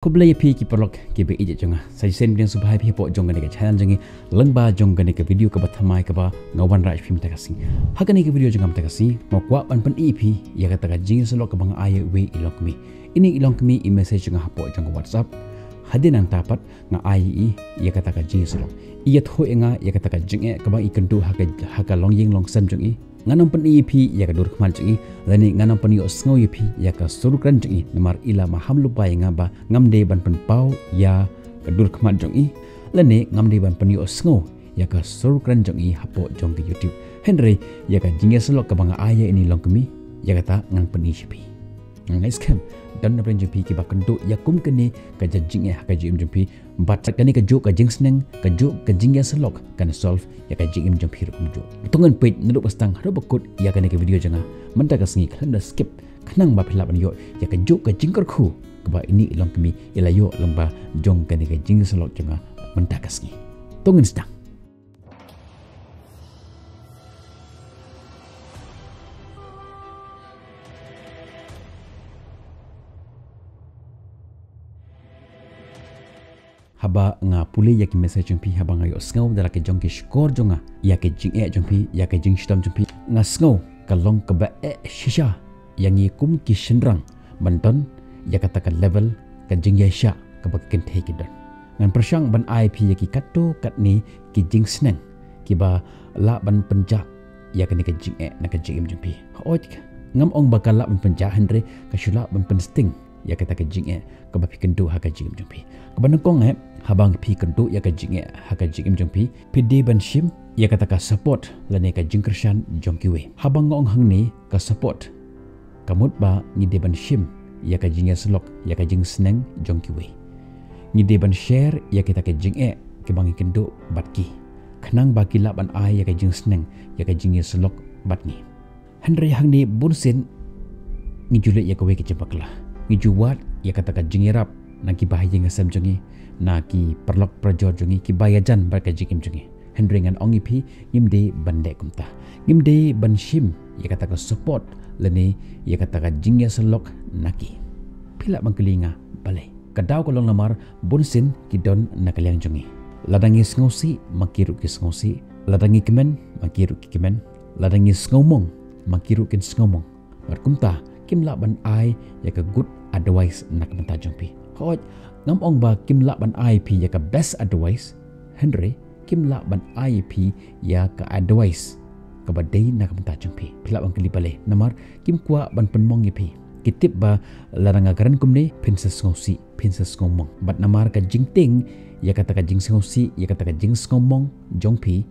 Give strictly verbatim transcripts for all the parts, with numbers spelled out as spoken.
Khublei ïa phi ki paralok kiba ïeit jong nga. Sa shisien pdiang sngewbha ïa phi hapoh jong kane ka channel jong ngi, lyngba jong kane ka video kaba thymmai kaba nga wanrah ïa phi mynta ka sngi. Ha kane ka video jong nga mynta ka sngi, nga kwah ban pyni ïa phi ïa kata ka jingïasyllok kaba nga ai ïa uwei i longkmie. Ini i longkmie i message ïa nga hapoh jong ka WhatsApp. Hadien nangta pat nga ai ïa i ïa kata ka jingïasyllok. I ïathuh ïa nga ïa kata ka jingeh kaba i kynduh ha ka, ha ka longïing longsem jong i. Ngan ym pyni ïa phi ïa ka dur khmat jong i, lane ngan ym pynïohsngew ïa phi ïa ka sur kren jong i, namar i la maham lypa ïa nga ba ngam dei ban pynpaw ïa ka dur khmat jong i, lane ngam dei ban pynïohsngew ïa ka sur kren jong i hapoh jong ka YouTube. Hynrei ïa ka jingïasyllok kaba nga ai ïa ini i longkmie, ïa kata ngan pyni sha phi. Nga ngeit skhem don na pdeng jong phi kiba kynduh ïa kum kane ka jingeh ha ka jingim jong phi, bad kane kajuh ka jingsneng, kajuh ka jingïasyllok kan solve ïa ka jingim jong phi ruh kumjuh. To ngin peit naduh ba sdang haduh ba kut ïa kane ka video jong nga mynta ka sngi, khlem da skip, khnang ba phi lah ban ïoh ïa kajuh ka jingkyrkhu kaba ini i longkmie i la ïoh lyngba jong kane ka jingïasyllok jong nga mynta ka sngi. To ngin sdang. Haba nga pule ïa ki message jong phi, haba nga ïohsngew da la ki jong ki shkor jong nga ïa ki jingeh jong phi, ïa ki jingshitom jong phi, nga sngew ka long kaba eh shisha ïa ngi kum ki shynrang ban don ïa kata ka level ka jingïaishah kaba ki kynthei ki don. Ngan pyrshang ban ai phi ïa ki katto katne ki jingsneng kiba lah ban pynjah ïa kane ka jingeh na ka jingim jong phi. Hooid, ngam ong ba ka lah ban pynjah, hynrei ka shu lah ban pynsting ïa kata ka jingeh kaba phi kynduh ha ka jingim jong phi. Kaba nyngkong eh, haba phi kynduh ïa ka jingeh ha ka jingim jong phi, phi dei ban shim ïa kata ka support lane ka jingkyrshan jong kiwei. Haba nga ong hangne ka support, ka mut ba ngi dei ban shim ïa ka jingïasyllok, ïa ka jingsneng jong kiwei. Ngi dei ban share ïa kita ki jingeh kiba ngi kynduh bad ki, khnang ba ki lah ban ai ïa ka jingsneng, ïa ka jingïasyllok bad ngi. Hynrei hangne bunsien ngi ju leh ïa kawei ka jingbakla. Ngi ju wad ïa kata ka jingïarap na kiba ha ïing ha sem jong ngi, na ki paralok parajor jong ngi kiba ïajan bad ka jingim jong ngi. Hynrei ngan ong ïa phi, ngim dei ban leh kumta. Ngim dei ban shim ïa kata ka support lane ïa kata ka jingïasyllok na ki. Phi lah ban kylli nga balei. Ka daw ka long namar bunsien ki don na ka liang jong ngi. Lada ngi sngewsih, ma ki ruh ki sngewsih. Lada ngi kmen, ma ki ruh ki kmen. Lada ngi sngewmong, ma ki ruh kin sngewmong. Bad kumta kim lah ban ai ïa ka good advice na ka bynta jong phi. Hooid, ngam ong ba kim lah ban ai phi ïa ka best advice, hynrei kim lah ban ai ïa phi ïa ka advice kaba dei na ka bynta jong phi. Phi lah ban kylli balei, namar kim kwah ban pynmong ïa phi. Ki tip ba lada nga kren kumne phin sa sngewsih, phin sa sngewmong. Bad namar ka jingtieng ïa kata ka jingsngewsih, ïa kata ka jingsngewmong jong phi,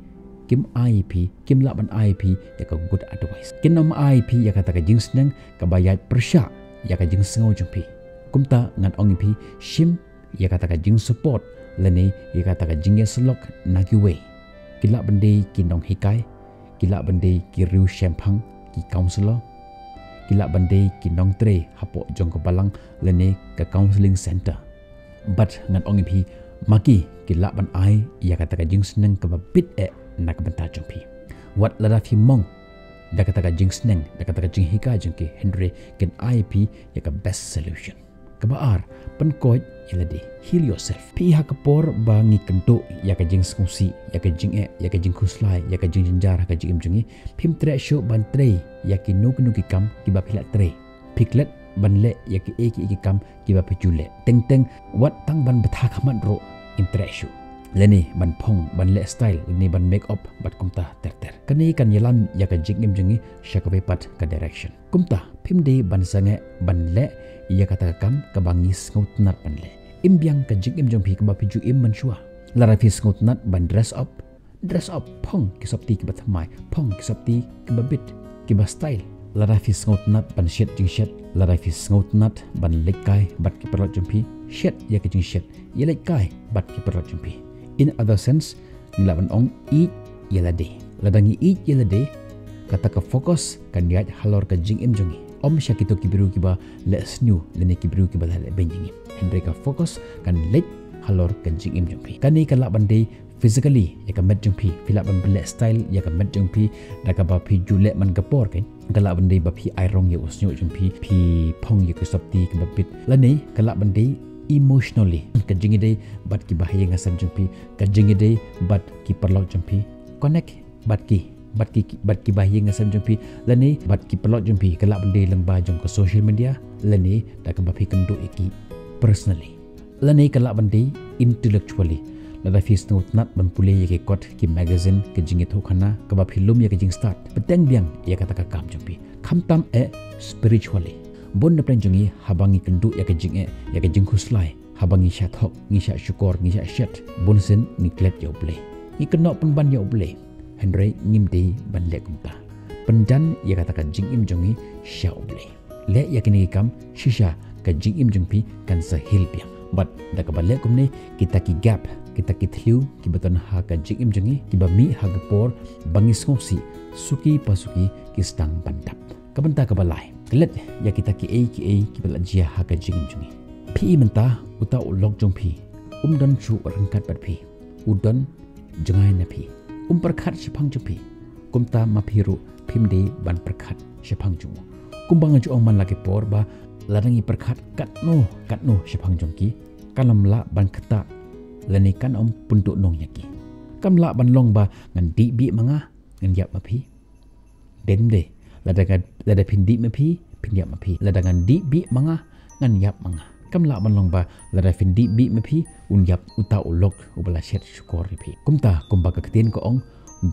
kim ai ïa phi, kim lah ban ai ïa phi ïa ka good advice. Kin ym ai ïa phi ïa kata ka jingsneng kaba ïaid pyrshah ïa ka jingsngew jong phi. Kumta ngan ong ïa phi, shim ïa kata ka jingsupport lane ïa kata ka jingïasyllok na kiwei. Ki lah ban dei ki nonghikai, ki lah ban dei ki riewshemphang, ki counsellor, ki lah ban dei ki nongtrei hapoh jong ka balang lane ka counselling centre. Bad ngan ong ïa phi, ma ki ki lah ban ai ïa kata ka jingsneng kaba bit eh na ka bynta jong phi. Wat lada phi mong da kata ka jingsneng, da kata ka jinghikai jong ki, hynrei kin ai ïa phi ïa ka best solution. Kaba ar, pynkoit ïa lade, heal yourself. Phi, ha ka por ba ngi kynduh ïa ka jingsngewsih, ïa ka jingeh, ïa ka jingkhuslai, ïa ka jingjynjar ha ka jingim jong ngi, phim treh shuh ban trei ïa kino kino ki kam kiba phi lah trei. Phi klet ban leh ïa kiei kiei ki kam kiba phi ju leh. Teng teng wat tang ban bthah khmat ruh ngim treh shuh. Lane ban phong, ban leh style, lane ban make up bad kumta ter ter. Kane kan ïalam ïa ka jingim jong ngi sha kawei pat ka direction. Kumta phim dei ban sangeh ban leh ïa kata ka kam kaba ngi sngewtynnat ban leh. Im biang ka jingim jong phi kaba phi ju im mynshuwa. Lada phi sngewtynnat ban dress up, dress up, phong ki sopti kiba thymmai, phong ki sopti kiba bit, kiba style. Lada phi sngewtynnat ban shet jingshet, lada phi sngewtynnat ban leit kai bad ki paralok jong phi, shet ïa ka jingshet, ïa leit kai bad ki paralok jong phi. In other sense, ngi lah ban ong ïeit ïa lade. Lada ngi ïeit ïa lade, kata ka focus kan ïaid halor ka jingim jong ngi. Ym sha kito ki briew kiba leh sniew lane ki briew kiba la leh beiñ jong ngi. Hynrei ka focus kan leit halor ka jingim jong phi. Kane ka lah ban dei physically, ïa ka met jong phi, phi lah ban pynleh style ïa ka met jong phi da kaba phi ju leh man ka por, kan. Ka lah ban dei ba phi ai rong ïa u shñiuh jong phi, phi phong ïa ki sopti kiba bit. Lane ka lah ban dei emotionally. Ka jingïadei bad ki bahaïing hasem jong phi, ka jingïadei bad ki paralok jong phi. Connect bad ki, bad ki, bad ki bahaïing hasem jong phi, lane bad ki paralok jong phi, ka lah ban dei lyngba jong ka social media, lane da kaba phi kynduh ïa ki personally. Lane ka lah ban dei intellectually. Lada phi sngewtynnat ban pule ïa ki kot, ki magazine, ka jingïathuhkhana, kaba phi lum ïa ka jingstad, bteng biang ïa kata ka kam jong phi. Khamtam eh spiritually. Bun na pdeng jong ngi haba ngi kynduh ïa ka jingeh, ïa ka jingkhuslai, haba ngi shah thok, ngi shah shukor, ngi shah shet, bunsien ngi klet ïa U Blei. Ngi kynnoh pynban ïa U Blei. Hynrei ngim dei ban leh kumta. Pynjan ïa kata ka jingim jong ngi sha U Blei. Leh ïa kine ki kam shisha, ka jingim jong phi kan sa heal biang. Bad da kaba leh kumne, kita ki gap, kita ki thliew kiba don ha ka jingim jong ngi, kiba mih ha ka por ba ngi sngewsih, suki pa suki ki sdang ban dap. Ka bynta kaba lai, klet ïa kita kiei kiei kiba la jia ha ka jingim jong ngi. Phi i mynta, uta u lok jong phi um don shuh ryngkat bad phi. U don jngai na phi. Um pyrkhat shaphang jong phi. Kumta ma phi ruh phim dei ban pyrkhat shaphang jong u. Kumba nga ju ong man la ki por ba lada ngi pyrkhat katno katno shaphang jong ki, kan ym lah ban ktah lane kan ym pynduhnong ïa ki. Kam lah ban long ba ngan dih bih ma nga, ngan ïap ma phi. Dei ym dei? Lada nga, lada phin dih ma phi, phin ïap ma phi. Lada ngan dih bih ma nga, ngan ïap ma nga. Kam lah ban long ba lada phin dih bih ma phi, un ïap uta u lok uba la shet shukor ïa phi. Kumta, kumba ka ktien ka ong,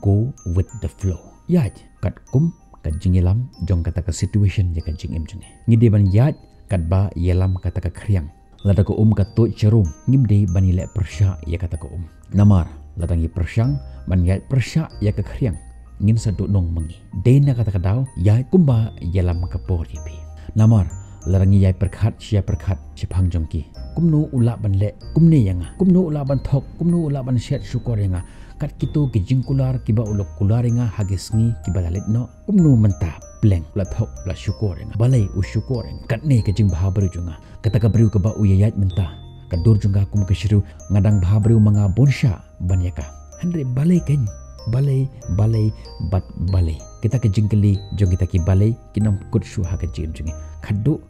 go with the flow. Ïaid katkum ka jingïalam jong kata ka situation ïa ka jingim jong ngi. Ngi dei ban ïaid katba ïalam kata ka khriang. Lada ka um ka tuid sharum, ngim dei ban ïaleh pyrshah ïa kata ka um. Namar lada ngi pyrshang ban ïaid pyrshah ïa ka khriang, ngin sa duhnong ma ngi. Dei na kata ka daw, ïaid kumba ïalam ka por ïa phi. Namar lada ngi ïaid pyrkhat shi ïaid pyrkhat shaphang jong ki, kumno u lah ban leh kumne ïa nga, kumno u lah ban thok, kumno u lah ban shet shukor ïa nga, kat kito ki jingkular kiba u la kular ïa nga ha ki sngi kiba la leit noh. Kumno mynta pleng u la thok, u la shukor ïa nga? Balei u shukor ïa nga? Katne ka jingbhabriew jong nga. Kata ka briew kaba u ïaid mynta, ka dur jong ka kum ka shriew, nga dang bhabriew ma nga bun shah ban ïa ka. Hynrei balei keiñ? Balei, balei bad balei? Kita ka jingkylli jong kita ki balei kin ym kut shuh ha ka jingim jong ngi. Khatduh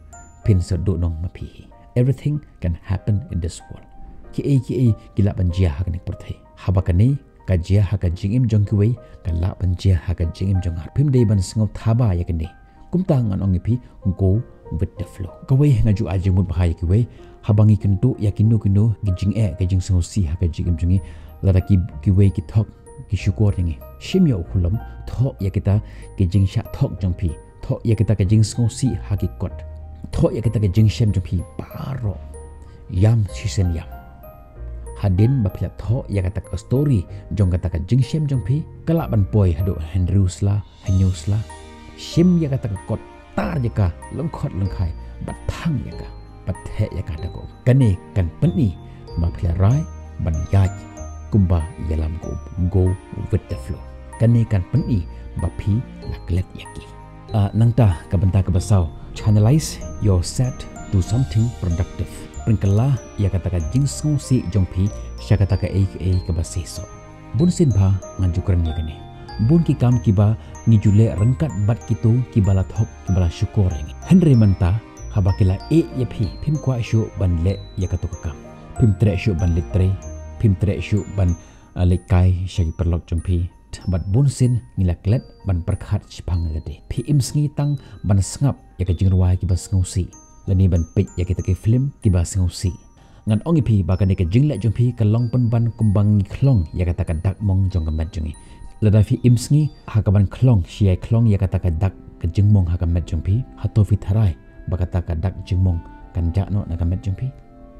phin sa duhnong ma phi hi. Everything can happen in this world. Kiei kiei ki lah ban jia ha kane ka pyrthei. Haba kane ka jia ha ka jingim jong kiwei, ka lah ban jia ha ka jingim jong nga. Phim dei ban sngew thaba ïa kane. Kumta ngan ong ïa phi, go with the flow. Kawei, nga ju ai jingmut bha ïa kiwei, haba ngi kynduh ïa kino kino ki jingeh, ki jingsngewsih ha ka jingim jong ngi. Lada ki, kiwei ki thok, ki shukor ïa ngi, shim ïa u khulom, thoh ïa kita ki jingshah thok jong phi. Thoh ïa kita ki jingsngewsih ha ki kot. Thoh ïa kita ki jingshem jong phi baroh. Ïam shisien ïam. Hadien ba phi la thoh ïa kata ka story jong kata ka jingshem jong phi, ka lah ban poi haduh hynriew sla, hynñiew sla. Shim ïa kata ka kot, tar ïa ka lyngkhot lyngkhai, bad thang ïa ka, bad theh ïa ka da ka um. Kane kan pyni ba phi la rai ban ïaid kumba ïalam ka um, go with the flow. Kane kan pyni ba phi la klet ïa ki. Ah, nangta ka bynta kaba saw, channelize your sad to something productive. Pynkylla ïa kata ka jingsngewsih jong phi sha kata kaei kaei kaba seisoh. Bunsien bha ngan ju kren ïa kane. Bun ki kam kiba ngi ju leh ryngkat bad kito kiba la thok, kiba la shukor ïa ngi. Hynrei mynta haba ki la ïeh ïa phi, phim kwah shuh ban leh ïa kato ka kam. Phim treh shuh ban leit trei, phim treh shuh ban, ah, leit kai sha ki paralok jong phi. Bad bunsien ngi la klet ban pyrkhat shaphang lade. Phi im sngi tang ban sngap ïa ka jingrwai kiba sngewsih, lane ban peit ïa kita ki film kiba sngewsih. Ngan ong ïa phi ba kane ka jingleh jong phi ka long pynban kumba ngi khlong ïa kata ka dak mong jong ka met jong ngi. Lada phi im sngi ha kaban khlong, shi ïai khlong ïa kata ka dak ka jingmong ha ka met jong phi, hato phi tharai ba kata ka dak jingmong kan jah noh na ka met jong phi?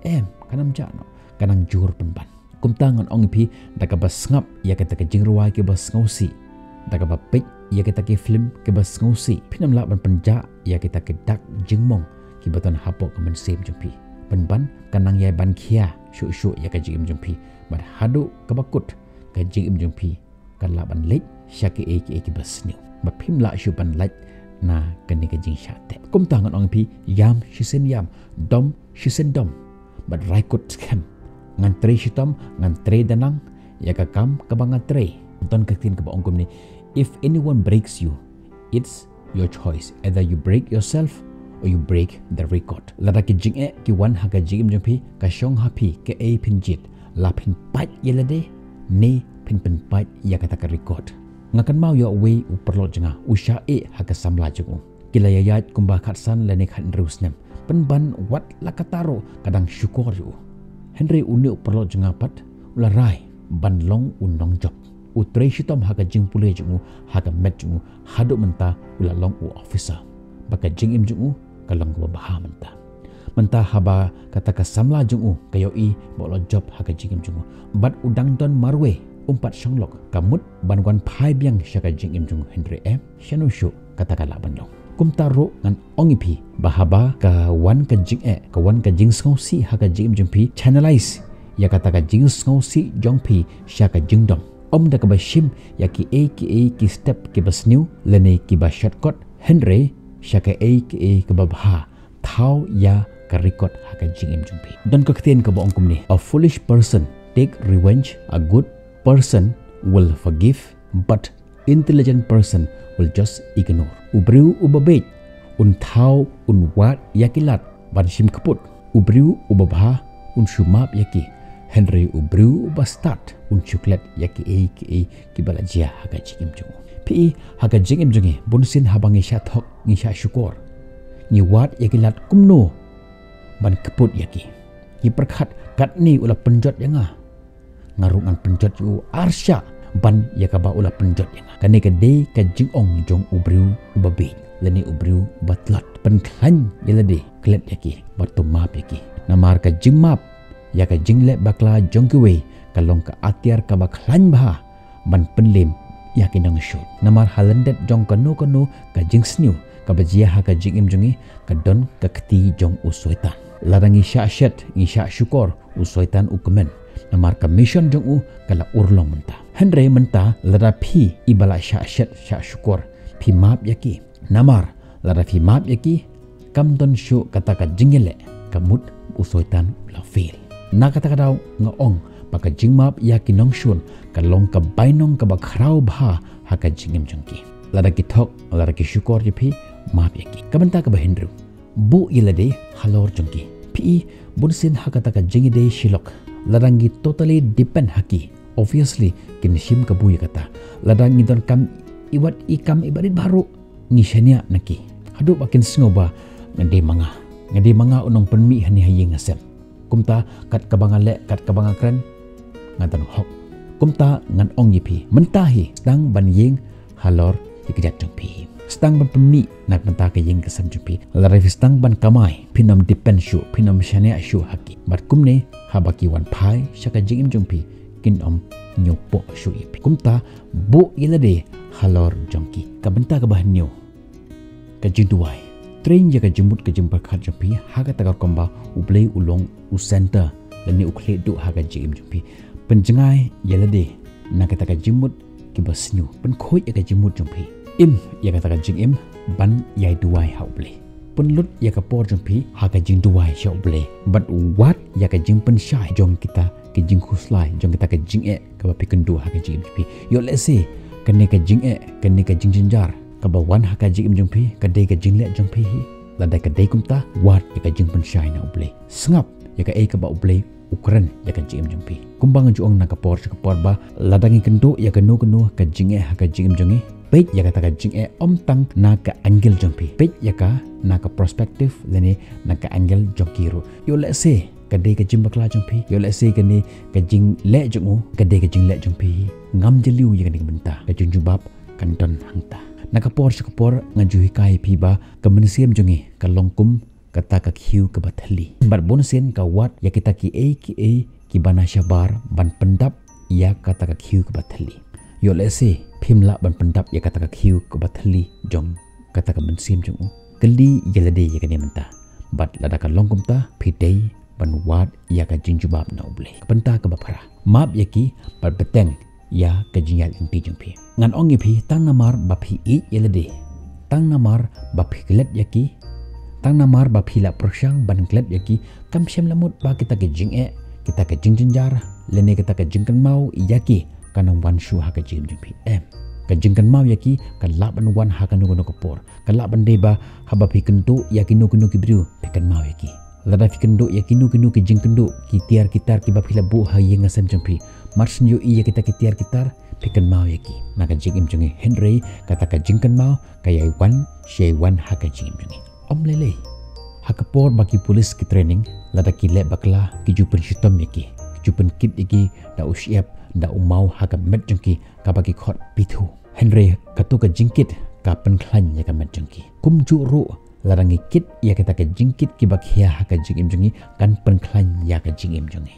Em, kan ym jah noh, kan nang jur pynban. Kumta ngan ong ïa phi, da kaba sngap ïa kata ka jingrwai kiba sngewsih, da kaba peit ïa kita ki film kiba sngewsih, phin ym lah ban pynjah ïa kita ki dak jingmong kiba don hapoh ka mynsiem jong phi. Pynban kan nang ïai ban khia shuh shuh ïa ka jingim jong phi. Bad haduh kaba kut, ka jingim jong phi kan lah ban leit sha kiei kiei kiba sniew. Bad phim lah shuh ban lait na kane ka jingshah tep. Kumta ngan ong ïa phi, ïam shisien ïam, dom shisien dom, bad rai kut skhem. Ngan trei shitom, ngan trei da nang ïa ka kam kaba nga trei. Don ka ktien kaba ong kumne, if anyone breaks you, it's your choice. Either you break yourself or you break the record. Lada ki jingeh ki wan ha ka jingim jong phi, ka shong ha phi kaei phin jied, la phin pait ïa lade ne phin pynpait ïa kata ka record. Nga kynmaw ïa uwei u paralok jong nga, u shah eh ha ka samla jong u. Ki la ïaid kumba khatsan lane khathynriew snem. Pynban wat la katta ruh ka dang shukor ïa u. Hynrei une u paralok jong nga pat u la rai ban long u nongjop. U trei shitom ha ka jingpule jong u, ha ka met jong u, haduh mynta u la long u officer. Ba ka jingim jong u ka long kaba bha mynta. Mynta haba kata ka samla jong u ka ïohi ba u la jop ha ka jingim jong u, bad u dang don marwei, um pat shong lok, ka mut ban wan phai biang sha ka jingim jong u, hynrei em, shano shuh kata ka lah ban long. Kumta ruh ngan ong ïa phi ba haba ka wan ka jingeh, ka wan ka jingsngewsih ha ka jingim jong phi, channelize ïa kata ka jingsngewsih jong phi sha ka jingdom. Ym da kaba shim ïa kiei kiei ki step kiba sniew lane kiba shortcut, hynrei sha kaei kaei kaba bha. Thaw ïa ka record ha ka jingim jong phi. Don ka ktien kaba ong kumne: "A foolish person take revenge, a good person will forgive, but intelligent person will just ignore." U briew uba bieit un thaw, un wad ïa ki lad ban shim kput. U briew uba bha un shu map ïa ki, hynrei u briew uba stad un shu klet ïa kiei kiei kiba la jia ha ka jingim jong u. Phi i, ha ka jingim jong ngi, bunsien haba ngi shah thok, ngi shah shukor, ngi wad ïa ki lad kumno ban kput ïa ki. Ngi pyrkhat, katne u la pynjot ïa nga, nga ruh ngan pynjot ïa u arshah ban ïa kaba u la pynjot ïa nga. Kane ka dei ka jingong jong u briew uba bieit lane u briew uba tlot. Pynkhlaiñ ïa lade, klet ïa ki bad to map ïa ki. Namar ka jingmap ïa ka jingleh bakla jong kiwei ka long ka atiar kaba khlaiñ bha ban pynliem ïa ki nongshun. Namar ha lyndet jong kano kano ka jingsniew kaba jia ha ka jingim jong ngi, ka don ka kti jong u Soitan. Lada ngi shah shet, ngi shah shukor, u Soitan u kmen. Namar ka mission jong u ka la urlong mynta. Hynrei mynta lada phi iba la shah shet, shah shukor, phi map ïa ki. Namar lada phi map ïa ki, kam don shuh kata ka jingïaleh, ka mut u Soitan u la fail. Na kata ka daw nga ong ba ka jingmap ïa ki nongshun ka long ka bainong kaba khraw bha ha ka jingim jong ki. Lada ki thok, lada ki shukor ïa phi, map ïa ki. Ka bynta kaba hynriew, buh ïa lade halor jong ki. Phi i, bunsien ha kata ka jingïadei shilok, lada ngi totally depend ha ki, obviously kin shim kabu ïa kata. Lada ngi donkam i wat i kam iba rit bha ruh, ngi shaniah na ki. Haduh ba kin sngew ba nga dei ma nga, nga dei ma nga u nongpynmih hangne ha ïing ha sem. Kumta kat kaba nga leh, kat kaba nga kren, nga don hok. Kumta ngan ong ïa phi, mynta hi sdang ban ïeng halor ïa ka jait jong phi hi. Sdang ban pynmih na ka bynta ka ïing ka sem jong phi. Lada phi sdang ban kamai, phin ym depend shuh, phin ym shaniah shuh ha ki. Bad kumne, haba ki wan phai sha ka jingim jong phi, kin ym ñiewpoh shuh ïa phi. Kumta buh ïa lade halor jong ki. Ka bynta kaba hynñiew, ka jingduwai. Train ïa ka jingmut ka jingpyrkhat jong phi ha kata ka rukom ba U Blei u long u center lane u khlieh duh ha ka jingim jong phi. Pynjngai ïa lade na kata ka jingmut kiba sniew. Pynkhuid ïa ka jingmut jong phi. Im ïa kata ka jingim ban ïai duwai ha U Blei. Pynlut ïa ka por jong phi ha ka jingduwai sha U Blei. Bad wad ïa ka jingpynshai jong kita ki jingkhuslai, jong kita ki jingeh kaba phi kynduh ha ka jingim jong phi. Ïoh lehse kane ka jingeh, kane ka jingjynjar kaba wan ha ka jingim jong phi ka dei ka jingleh jong phi hi. Lada ka dei kumta, wad ïa ka jingpynshai na U Blei. Sngap ïa kaei kaba U Blei u kren ïa ka jingim jong phi. Kumba nga ju ong na ka por sha ka por ba lada ngi kynduh ïa kano kano ka jingeh ha ka jingim jong ngi, peit ïa kata ka jingeh ym tang na ka angle jong phi. Peit ïa ka na ka perspective lane na ka angle jong ki ruh. Ïoh lehse ka dei ka jingbakla jong phi. Ïoh lehse kane ka jingleh jong u ka dei ka jingleh jong phi. Ngam jylliew ïa kane ka bynta. Ka jingjubab kan don hangta. Na ka por sha ka por nga ju hikai ïa phi ba ka mynsiem jong ngi ka long kum kata ka khiew kaba thylli. Bad bunsien ka wad ïa kita kiei kiei kiba na shabar ban pyndap ïa kata ka khiew kaba thylli. Ïoh lehse phim lah ban pyndap ïa kata ka khiew kaba thylli jong kata ka mynsiem jong u, kylli ïa lade ïa kane mynta. Bad lada ka long kumta, phi dei ban wad ïa ka jingjubab na U Blei. Ka bynta kaba phra, map ïa ki bad bteng ïa ka jingïaid lynti jong phi. Ngan ong ïa phi, tang namar ba phi ïeit ïa lade, tang namar ba phi klet ïa ki, tang namar ba phi la pyrshang ban klet ïa ki, kam shym la mut ba kita ki jingeh, kita ki jingjynjar lane kita ki jingkynmaw ïa ki kan ym wan shuh ha ka jingim jong phi. Em. Ka jingkynmaw ïa ki ka lah ban wan ha kano kano ka por. Ka lah ban dei ba haba phi kynduh ïa kino kino ki briew, phi kynmaw ïa ki. Lada phi kynduh ïa kino kino ki jingkynduh, ki tiar ki tar kiba phi la buh ha ïing ha sem jong phi, mar shu ïohi ïa kita ki tiar ki tar, phi kynmaw ïa ki na ka jingim jong ngi. Hynrei kata ka jingkynmaw ka ïai wan, shi ïai wan ha ka jingim jong ngi. Ym lei lei. Ha ka por ba ki pulit ki training, lada ki leh bakla, ki ju pynshitom ïa ki, ki ju pynkit ïa ki da u shyiap, da u maw ha ka met jong ki, kaba ki khot pithu. Hynrei kato ka jingkit ka pynkhlaiñ ïa ka met jong ki. Kumjuh ruh, lada ngi kit ïa kata ka jingkit kiba khia ha ka jingim jong ngi, kan pynkhlaiñ ïa ka jingim jong ngi.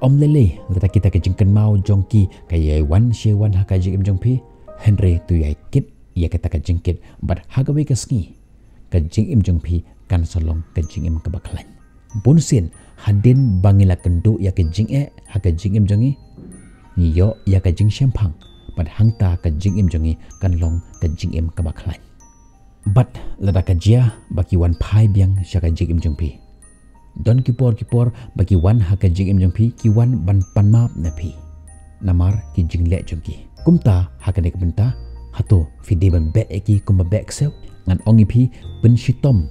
Ym lei lei, lada kita ka jingkynmaw jong ki ka ïai wan shi ïai wan ha ka jingim jong phi, hynrei to ïai kit ïa kata ka jingkit, bad ha kawei ka sngi ka jingim jong phi kan sa long ka jingim kaba khlaiñ. Bun sien, hadien ba ngi la kynduh ïa ka jingeh ha ka jingim jong ngi, ngi ïoh ïa ka jingshemphang, bad hangta ka jingim jong ngi kan long ka jingim kaba khlaiñ. Bad lada ka jia ba ki wan phai biang sha ka jingim jong phi, don ki por ki por ba ki wan ha ka jingim jong phi, ki wan ban pan map na phi namar ki jingleh jong ki. Kumta ha kane ka bynta, hato phi dei ban beh ïa ki kumba beh ksiew? Ngan ong ïa phi, pynshitom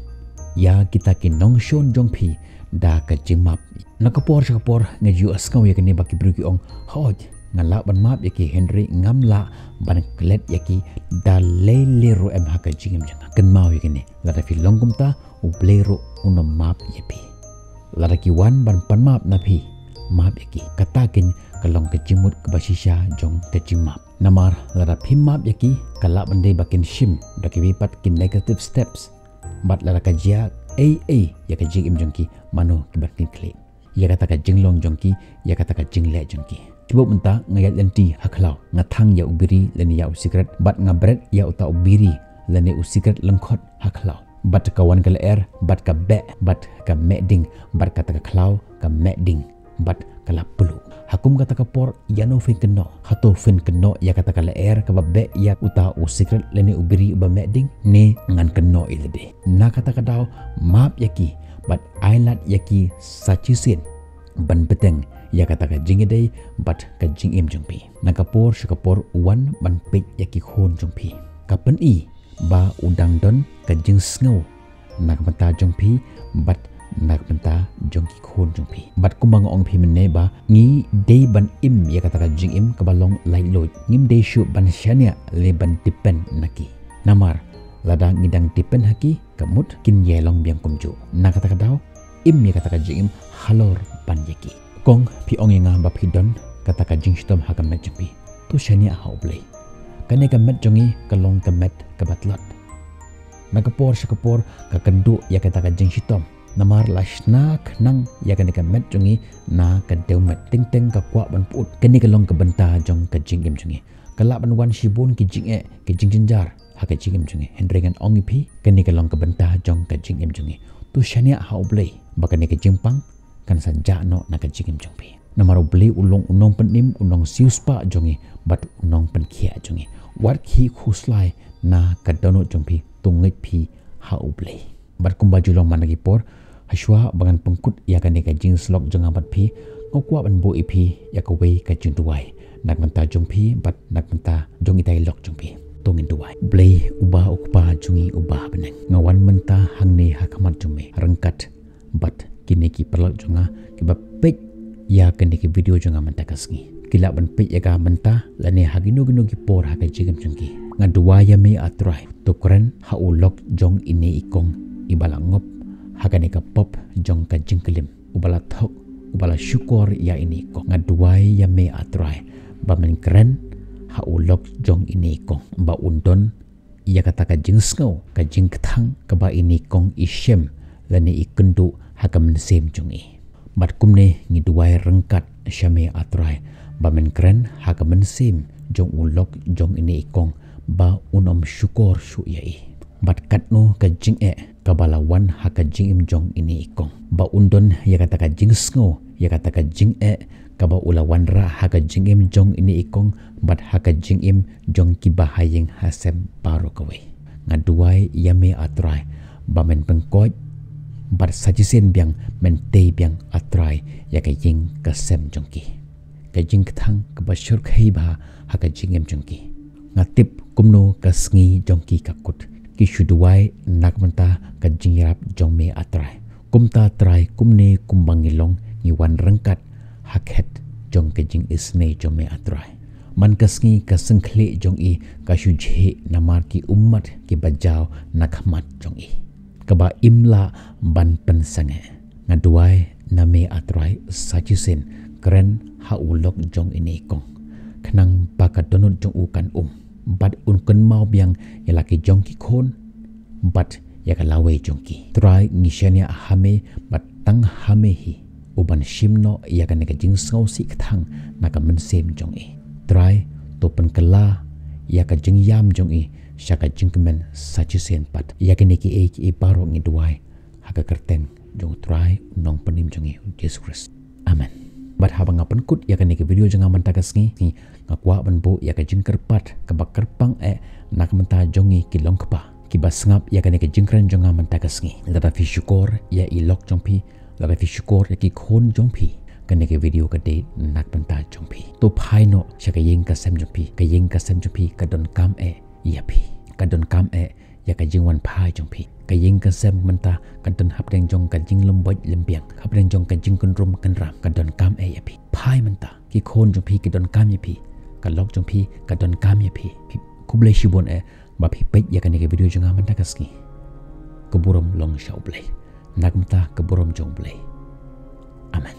ïa kita ki nongshun jong phi da ka jingmap. Na ka por sha ka por nga ju ïohsngew ïa kane ba ki briew ki ong, hooid, nga lah ban map ïa ki, hynrei ngam lah ban klet ïa ki da lei lei ruh em ha ka jingim jong nga. Kynmaw ïa kane, lada phi long kumta, U Blei ruh un ym map ïa phi. Lada ki wan ban pan map na phi, map ïa ki. Kata keiñ ka long ka jingmut kaba shisha jong ka jingmap. Namar lada phim map ïa ki, ka lah ban dei ba kin shim da kiwei pat ki negative steps. Bad lada ka jia ei ei ïa ka jingim jong ki, mano ki ban kynkhlieh ïa kata ka jinglong jong ki, ïa kata ka jingleh jong ki? Shu buh mynta nga ïaid lynti ha khlaw, nga thang ïa u biri lane ïa u sikret, bad nga bret ïa uta u biri lane u sikret lyngkhot ha khlaw. Bad ka wan ka lyer, bad ka beh, bad ka meh ding, bad kata ka khlaw ka meh ding, bad ka la pluh. Ha kum kata ka por, ïano phin kynnoh? Hato phin kynnoh ïa kata ka lyer kaba beh ïa uta u sikret lane u biri uba meh ding, ne ngan kynnoh ïa lade? Na kata ka daw, map ïa ki, bad ai lad ïa ki sa shisien ban bteng ïa kata ka jingïadei bad ka jingim jong phi. Na ka por sha ka por, wan ban peit ïa ki khun jong phi. Ka pyni ba u dang don ka jingsngew na ka bynta jong phi bad na ka bynta jong ki khun jong phi. Bad kumba nga ong phi mynne ba ngi dei ban im ïa kata ka jingim kaba long laitluid. Ngim dei shuh ban shaniah lane ban depend na ki. Namar lada ngi dang depend ha ki, ka mut kin ïai long biang kumjuh. Na kata ka daw, im ïa kata ka jingim halor ban ïa ki. Kong, phi ong ïa nga ba phi don kata ka jingshitom ha ka met jong phi. To shaniah ha U Blei. Kane ka met jong ngi ka long ka met kaba tlot. Na ka por sha ka por ka kynduh ïa kata ka jingshitom. Namar la shna khnang ïa kane ka met jong ngi na ka dewmet, teng teng ka kwah ban pyut. Kane ka long ka bynta jong ka jingim jong ngi. Ka lah ban wan shibun ki jingeh, ki jingjynjar ha ka jingim jong ngi. Hynrei ngan ong ïa phi, kane ka long ka bynta jong ka jingim jong ngi. To shaniah ha U Blei ba kane ka jingpang kan sa jah noh na ka jingim jong phi. Namar U Blei u long u nongpynim, u nongsiewspah jong ngi bad u nongpynkhiah jong ngi. Wat khih khuslai na ka dohnud jong phi, to ngeit phi ha U Blei. Bad kumba ju long man la ki por, hashwa ba ngan pynkut ïa kane ka jingsyllok jong nga bad phi, nga kwah ban buh ïa phi ïa kawei ka jingduwai na ka bynta jong phi bad na ka bynta jong itai i lok jong phi. To ngin duwai. Blei uba u Kpa jong ngi uba ha bneng, nga wan mynta hangne ha khmat jong me ryngkat bad kine ki paralok jong nga kiba peit ïa kane ka video jong nga mynta ka sngi. Ki lah ban peit ïa ka mynta lane ha kino kino ki por ha ka jingim jong ki. Nga duwai ïa me, A Trai, to kren ha u lok jong ine i kong iba la ngop ha kane ka pop jong ka jingklim, uba la thok, uba la shukor ïa ine i kong. Nga duwai ïa me, A Trai, ba men kren ha u lok jong ine i kong, ba un don ïa kata ka jingsngew, ka jingkthang kaba ine i kong i shem lane i kynduh ha ka mynsiem jong i. Bad kumne ngi duwai ryngkat sha me, A Trai, ba men kren ha ka mynsiem jong u lok jong ine i kong, ba un ym shukor shuh ïa i. Bad katno ka jingeh kaba la wan ha ka jingim jong ine i kong, ba un don ïa kata ka jingsngew, ïa kata ka jingeh kaba u la wanrah ha ka jingim jong ine i kong bad ha ka jingim jong kiba ha ïing ha sem baroh kawei. Nga duwai ïa me, A Trai, ba men pynkoit bad sa shisien biang men tei biang, A Trai, ïa ka ïing ka sem jong ki. Ka jingkthang kaba shyrkhei bha ha ka jingim jong ki. Nga tip kumno ka sngi jong ki ka kut. Ki shu duwai na ka bynta ka jingïarap jong me, ah Trai. Kumta Trai, kumne kumba ngi long ngi wan ryngkat ha khet jong ka jingisynei jong me, ah Trai. Man ka sngi ka syngkhlieh jong i ka shu jhieh namar ki ummat kiba jaw na khmat jong i, kaba im lah ban pynsangeh. Nga duwai na me, ah Trai, sa shisien kren ha u lok jong ine i kong, khnang ba ka dohnud jong u kan um bad un kynmaw biang ïa la ki jong ki khun bad ïa ka lawei jong ki. Trai, ngi shaniah ha me bad tang ha me hi, u ban shim noh ïa kane ka jingsngewsih kthang na ka mynsiem jong i. Trai, to pynkylla ïa ka jingïam jong i sha ka jingkmen sa shisien pat. Ïa kine kiei kiei baroh ngi duwai ha ka kyrteng jong u Trai, u Nongpynim jong ngi, u Jisu Khrist. Amen. Bad haba nga pynkut ïa kane ka video jong nga mynta ka sngi, nga kwah ban buh ïa ka jingkyrpad kaba kyrpang eh na ka bynta jong ngi ki longkpa kiba sngap ïa kane ka jingkren jong nga mynta ka sngi. Lada phi shukor ïa i lok jong phi, lada phi shukor ïa ki khun jong phi, kane ka video ka dei na ka bynta jong phi. To phai noh sha ka ïing ka sem jong phi. Ka ïing ka sem jong phi ka donkam eh ïa phi. Ka donkam eh ïa ka jingwan phai jong phi. Ka ïing ka sem mynta ka don hapdeng jong ka jinglem bad lem biang, hapdeng jong ka jingkynrum kynram, ka donkam eh ïa phi. Phai mynta. Ki khun jong phi ki donkam ïa phi. Ka lok jong phi ka donkam ïa phi. Phi, khublei shibun eh ba phi peit ïa kane ka video jong nga mynta ka sngi. Ka burom long sha U Blei. Na ka bynta ka burom jong U Blei. Amen.